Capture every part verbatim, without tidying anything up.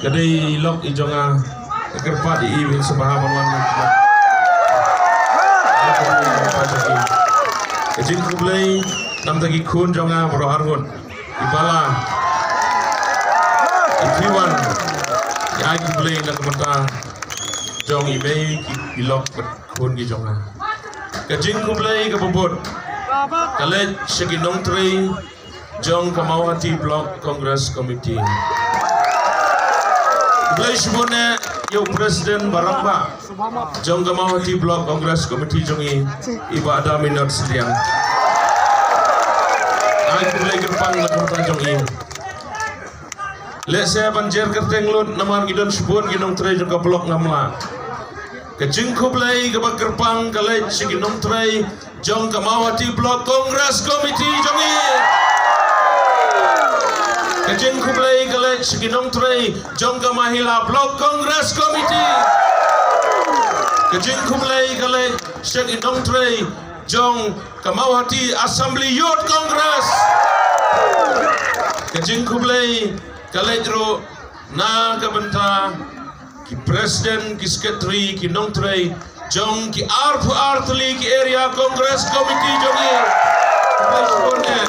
Ka dei lok i jong nga, ka kyrpad i i win sngewbha ban wan. Ka jingkhublei namta ki khun jong nga baroh arngut. I Bala, i Tiwan, i ai khublei na ka bynta jong i mei, ki, ki lok bad khun ki jong nga. Ka jingkhublei kaba bud ka leit sha ki nongtrei jong ka Mawhati Block Congress Committee. Khublei shibun eh ïa u President ba rangbah jong ka Mawhati Block Congress Committee jong i, i Bah Daminot Sliang. Ai khublei kyrpang na ka bynta jong i. Lehse ban jer kyrteng lut namar ngi don shibun ki nongtrei jong ka block, ngam lah. Ka jingkhublei kaba kyrpang ka leit sha ki nongtrei jong ka Mawhati Block Congress Committee jong i. Ka jingkhublei ka leit sha ki nongtrei jong ka Mahila Block Congress Committee. Ka jingkhublei ka leit sha ki nongtrei jong ka Mawhati Assembly Youth Congress. Ka jingkhublei ka leit ruh na ka bynta ki president, ki secretary, ki nongtrei jong ki arphew ar tylli ki area Congress Committee jong i. Khublei shibun eh.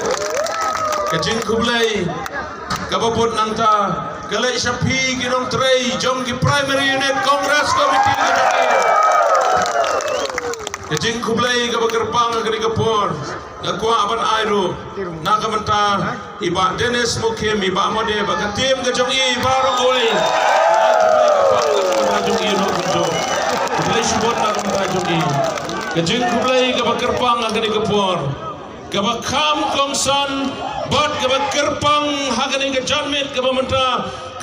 Ka jingkhublei kaba bud nangta ka leit sha phi ki nongtrei jong ki Primary Unit Congress Committee ka jong i. Ka jingkhublei kaba kyrpang ha kane ka por nga kwah ban ai ruh na ka bynta i Bah Dennis Mukhim, i Bah Mode, bad ka team ka jong i baroh kawei. Khublei shibun na ka bynta jong i. Ka jingkhublei kaba kyrpang ha kane ka por, kaba kham kongsan bad kaba kyrpang ha kane ka janmiet kaba mynta,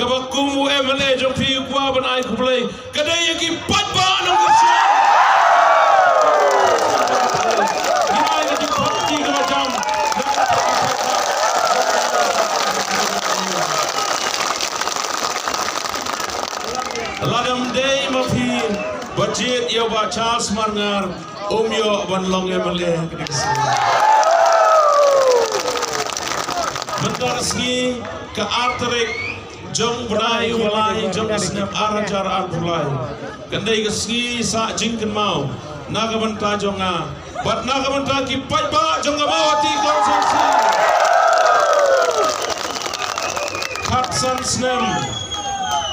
kaba kum u M L A jong phi kwah ban ai khublei, ka dei ïa ki paidbah nongkyrshan. Ngi ai ka jingpynti kaba jam. Lada ym dei ma phi ba jied ïa u Bah Charles Marngar, um ïoh ban long M L A. Mynta ka sngi ka ar tarik jong u bnai uba lai jong u snem ar hajar arphew lai. Kan dei ka sngi sah jingkynmaw na ka bynta jong nga bad na ka bynta ki paidbah jong ka Mawhati constituency. Khatsan snem,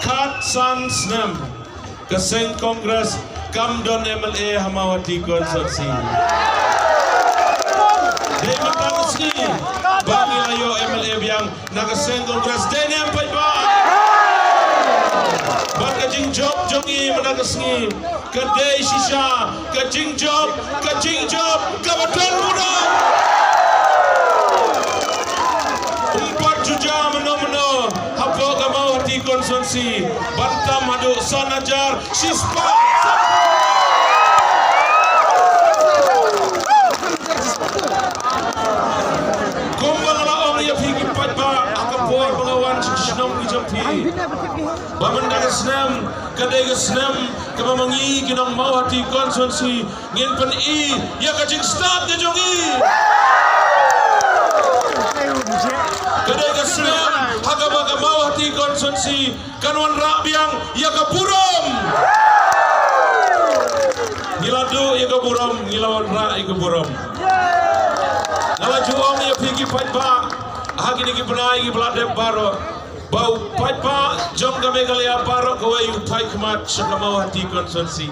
khatsan snem ka seng Congress kam don M L A ha Mawhati constituency. Dei mynta ka sngi ba ngi la ïoh M L A biang na ka seng Congress. Dei ne em paidbah? Bad ka jingjop jong ngi mynta ka sngi ka dei shisha ka jingjop, ka jingjop kaba don burom. Ym pat ju jia mynno mynno hapoh ka Mawhati constituency ban tam haduh san hajar shispah. Kumba nga la ong ïa phi ki paidbah ha ka por ba nga wan sha ki shnong ki jong phi, ba mynta ka snem ka dei ka snem kaba ma ngi ki nong Mawhati constituency ngin pyni ïa ka jingstad ka jong ngi. Ka dei ka snem ha kaba ka Mawhati constituency kan wanrah biang ïa ka burom. Ngi la duh ïa ka burom, ngi la wanrah ïa ka burom. Nga la ju ong ïa phi ki paidbah ha kine ki bnai kiba la dep baroh ba u paidbah jong ka Meghalaya baroh kawei u phai khmat sha ka Mawhati constituency.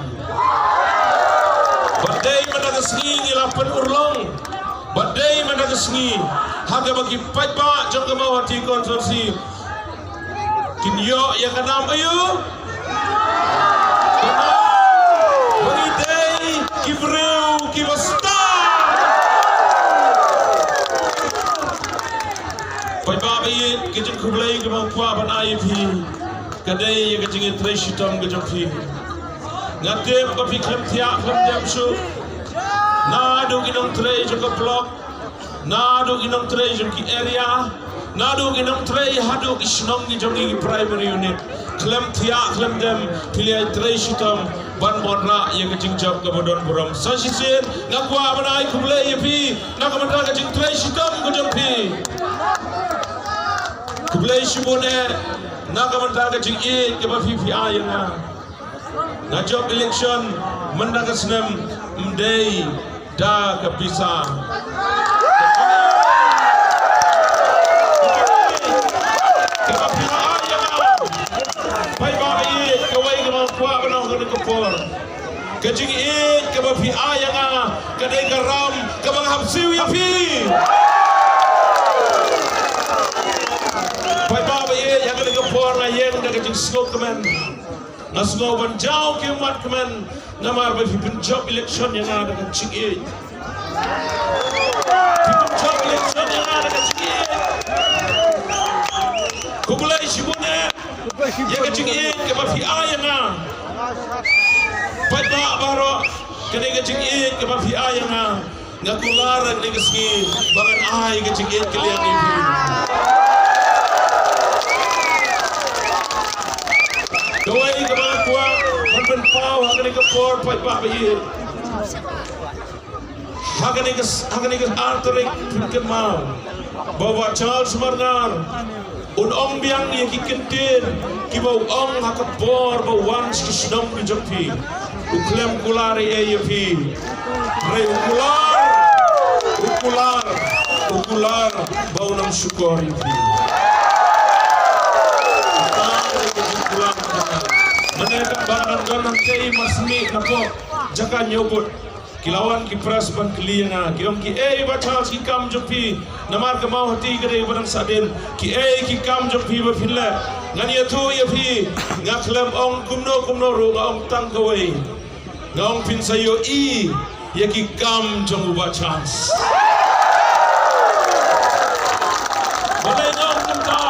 Bad dei mynta ka sngi ngi la pynurlong, bad dei mynta ka sngi ha kaba ki paidbah jong ka Mawhati constituency kin ïoh ïa ka nam aïu? Ka nam ba ngi dei ki briew kiba stad. Paidbah ba ïeit, ka jingkhublei kaba nga kwah ban ai ïa phi ka dei ïa ka jingïatrei shitom ka jong phi. Nga tip ba phi khlem thiah khlem dem shuh, naduh ki nongtrei jong ka block, naduh ki nongtrei jong ki area, naduh ki nongtrei haduh ki shnong ki jong ngi ki primary unit. Khlem thiah khlem dem phi la ïatrei shitom ban wanrah ïa ka jingjop kaba don burom. Sa shisien nga kwah ban ai khublei ïa phi na ka bynta ka jingtrei shitom ka jong phi. Khublei shibun eh. Na ka bynta ka jingïeit kaba phi phi ai ïa nga. Nga jop election mynta ka snem ym dei da ka pisa. Kaba phi la ai ïa nga. Paidbah ba ïeit, kawei kaba nga kwah ban ong ha kane ka por. Ka jingïeit kaba phi ai ïa nga ka dei ka ram kaba nga hap siew ïa phi. Paidbah ba ïeit, ha kane ka por nga ïeng da ka jingsngewkmen. Nga sngew ban jaw ki ummat kmen namar ba phi pynjop election ïa nga da ka jingïeit. Phi pynjop election ïa nga da ka jingïeit. Khublei shibun eh. Ïa ka jingïeit kaba phi ai ïa nga. Paidbah baroh, kane ka jingïeit kaba phi ai ïa nga. Nga kular ha kane ka sngi ba ngan ai ka jingïeit kylliang ïa phi. Kawei kaba nga kwah ban pynpaw ha kane ka por, paidbah ba ïeit. Ha kane ka, ha kane ka ar tarik phin kynmaw ba u Bah Charles Marngar un ong biang ïa ki kyntien kiba u ong ha ka por ba u wan sha ki shnong ki jong phi. U khlem kular ei ei ïa phi. Hynrei u kular, u kular, u kular ba un ym shukor ïa phi. Mynne katba nga don hangtei, mar snieh na pdeng jaka ñiewbud, ki la wan ki press ban kylli ïa nga, ki ong, kiei Bah Charles ki kam jong phi? Namar ka Mawhati ka dei ba dang sahdien. Kiei ki kam jong phi ba phin leh? Ngan ïathuh ïa phi, nga khlem ong kumno kumno ruh, nga ong tang kawei. Nga ong phin sa ïohi ïa ki kam jong u Bah Charles. Balei nga ong kumta?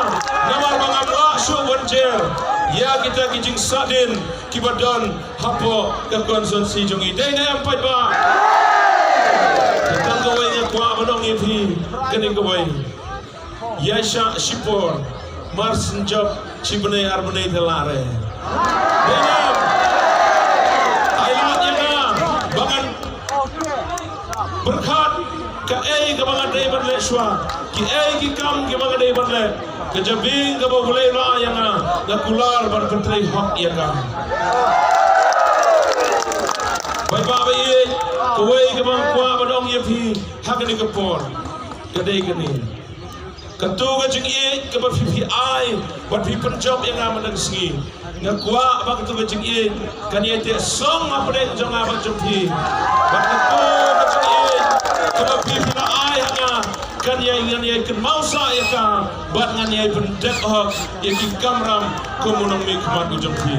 Namar ba ngam lah shuh ban jer ïa kita ki jingsahdien kiba don hapoh ka constituency jong ngi. Dei ne em, paidbah? Te tang kawei nga kwah ban ong ïa phi kane kawei. Ïa shah shipor, mar shen jop shi bnai ar bnai te lah re. Dei ne em? Ai lad ïa nga ba ngan pyrkhat kaei kaba nga dei ban leh shuwa, kiei ki kam kiba nga dei ban leh. Ka jabieng kaba U Blei u la ai ïa nga, nga kular ban pyntrei hok ïa ka. Paidbah ba ïeit, kawei kaba nga kwah ban ong ïa phi ha kane ka por ka dei kane. Kato ka jingïeit kaba phi phi ai bad phi pynjop ïa nga mynta ka sngi, nga kwah ba kato ka jingïeit kan ïai teh song hapdeng jong nga bad jong phi. Bad kato ka jingïeit kaba phi phi la ai ha nga kan ïai, ngan ïai kynmaw sah ïa ka bad ngan ïai pyndep hok ïa ki kamram kum u nongmihkhmat u jong phi.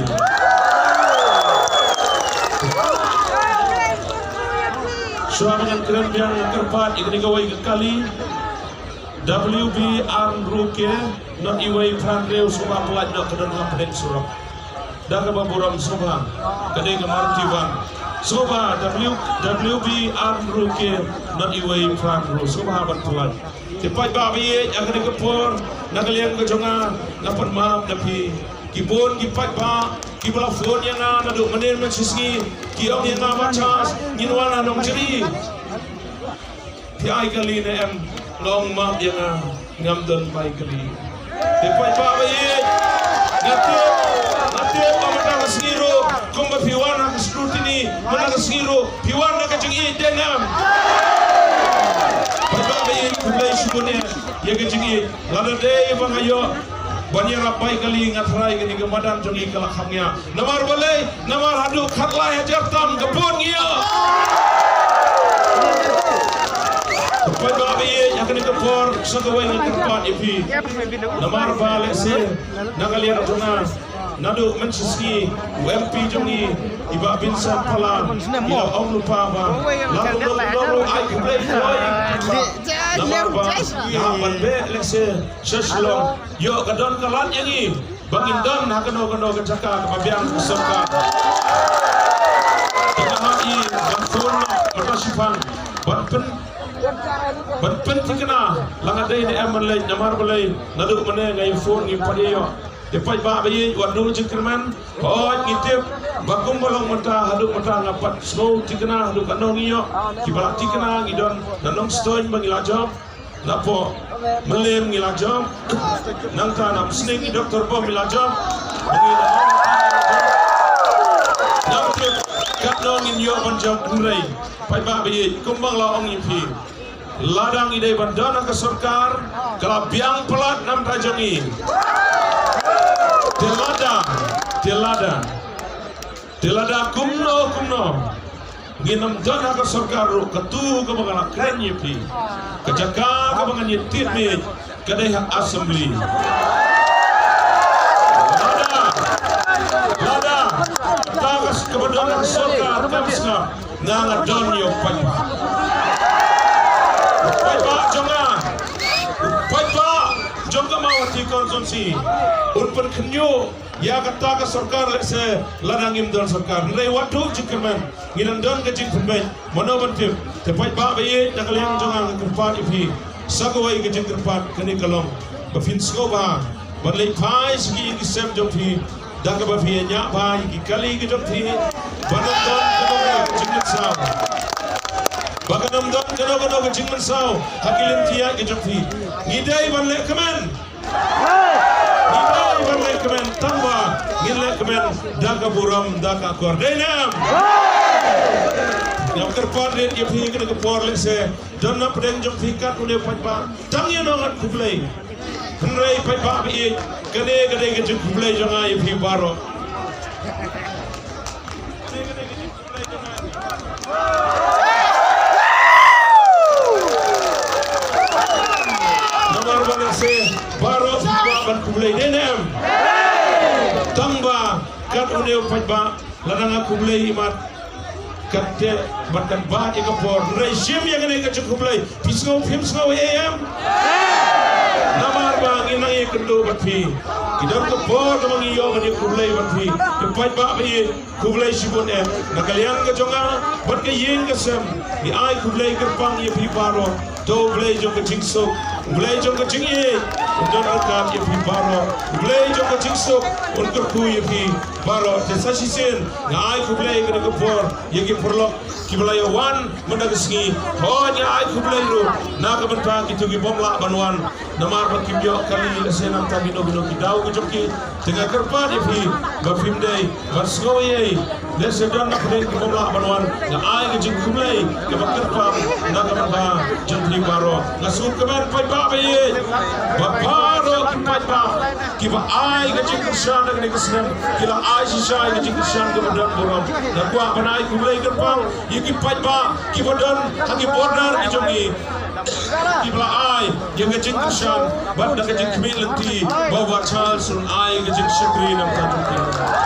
Shuwa ba ngan kren biang, nga kyrpad ïa kane kawei ka kali. W B R Ruke, not iwei phra hynriew, sngewbha pyllait noh, ka don hapdeng surok. Da kaba burom, sngewbha. Ka dei ka Maruti van. Sngewbha, W, W B R Ruke, not iwei phra hynriew, sngewbha ban pyllait. Te paidbah ba ïeit, ha kane ka por, na ka liang ka jong nga, nga pan map na phi. Ki bun ki paidbah kiba la phone ïa nga naduh mynnin mynshisngi, ki ong ïa nga, Bah Charles, ngin wan ha Nongjri. Phi ai kali ne em? Nga ong, map ïa nga, ngam don bai kali. Te paidbah ba ïeit, nga tip, nga tip ba mynta ka sngi ruh, kumba phi wan ha ka scrutiny, mynta ka sngi ruh phi wan da ka jingïeit, dei ne em? Paidbah ba ïeit, khublei shibun ïa ka jingïeit. Lada dei ba nga ïoh ban ïarap bai kali, nga tharai kane ka madan jong ngi ka la kham ïa. Namar balei? Namar haduh khatlai hajar tam ka bun ngi ïoh. Paidbah ba ïeit, ha kane ka por sa kawei nga kyrpad ïa phi. Namar ba lehse na ka liang jong nga, naduh mynshisngi u M P jong ngi, i Bah Vincent Pala, i la ong lypa ba la kumno kumno ruh ai khublei khublei. Namar ba nga hap ban beh lehse sha Shillong. Ïoh ka don ka lad ïa ngi ba ngin don ha kano kano ka jaka kaba biang ka sorkar. Te nga hap i ban phone noh mynta shiphang ban pyn, ban pynthikna la nga dei ne em ban leit. Namar balei? Naduh mynne nga ïa phone ngim pat ïoh. Te paidbah ba ïeit, wat nud jingkyrmen. Hooid, ngi tip ba kumba long mynta, haduh mynta ngam pat sngew thikna haduh katno ngi ïoh. Kiba la thikna ngi don na Nongstoiñ ba ngi la jop. Napoh Mylliem ngi la jop, nangta na Mynsngi Doctor Bom ngi la jop. Ngi la jop. Nang tip katno ngin ïoh ban jop, hynrei paidbah ba ïeit, kumba nga la ong ïa phi, lada ngi dei ban don ha ka sorkar, ka la biang palat namar jong ngi. Te lada, te lada, te lada kumno kumno ngin ym don ha ka sorkar ruh, katu kaba nga la kren ïa phi, ka jaka kaba ngan ïa tied miej ka dei ha Assembly. Lada, lada kata kaba don ha ka sorkar kam sngap, nga nga don ïa u paidbah. U paidbah jong nga, u paidbah jong ka Mawhati constituency un pynkhynñiuh ïa kata ka sorkar lehse lada ngim don sorkar. Hynrei wat duh jingkyrmen, ngi nang don ka jingpynbeit. Mano ban tip? Te paidbah ba ïeit, na ka liang jong nga nga kyrpad ïa phi sa kawei ka jingkyrpad, kane ka long ba phin sngewbha ban leit phai sha ki ïing ki sem jong phi, da kaba phi ïa ñiah bha ïa ki kali ki jong phi, ba kan ym don kano kano ka jingmynsaw, ba kan ym don kano kano ka jingmynsaw ha ki lynti ïaid ki jong phi. Ngi dei ban leh kmen. Ngi dei ban leh kmen, tangba ngin leh kmen da ka burom, da ka akor. Dei ne em? Nga kyrpad rit ïa phi, kane ka por lehse don na pdeng jong phi kat une u paidbah, tang ïa nongat khublei. Hynrei paidbah ba ïeit, kane ka dei ka jingkhublei jong nga ïa phi baroh. Namar ba lehse baroh phi kwah ban khublei, dei ne em? Tangba kat une u paidbah, lada nga khublei imat, kat te bad kan bad ïa ka por, hynrei shim ïa kane ka jingkhublei. Phi sngew, phim sngew ei ei em? Namar ba ngi nang ïakynduh bad phi. Ki don ka por kaba ngi ïoh ban ïakhublei bad phi. Ki paidbah ba ïeit, khublei shibun em. Na ka liang ka jong nga bad ka ïing ka sem, ngi ai khublei kyrpang ïa phi baroh. To U Blei jong ka jingsuk, U Blei jong ka jingïeit un don ryngkat ïa phi baroh. U Blei jong ka jingsuk un kyrkhu ïa phi baroh. Te sa shisien nga ai khublei kane ka por ïa ki paralok kiba la ïa wan mynta ka sngi. Hooid, nga ai khublei ruh na ka bynta kito ki bym lah ban wan namar ba kim ïoh kali lehse namar kino kino ki daw ki jong ki. Te nga kyrpad ïa phi ba phim dei ban sngew ei ei. Lehse don na pdeng ki bym lah ban wan, nga ai ka jingkhublei kaba kyrpang na ka bynta jong phi baroh. Nga sngewkmen paidbah ba ïeit, ba baroh ki paidbah kiba ai ka jingkyrshan ha kane ka snem, ki la ai shisha ïa ka jingkyrshan kaba don burom. Nga kwah ban ai khublei kyrpang ïa ki paidbah kiba don ha ki border ki jong ngi, kiba la ai ïa ka jingkyrshan bad da ka jingkhmih lynti ba u Bah Charles un ai ka jingshakri na ka bynta jong ki.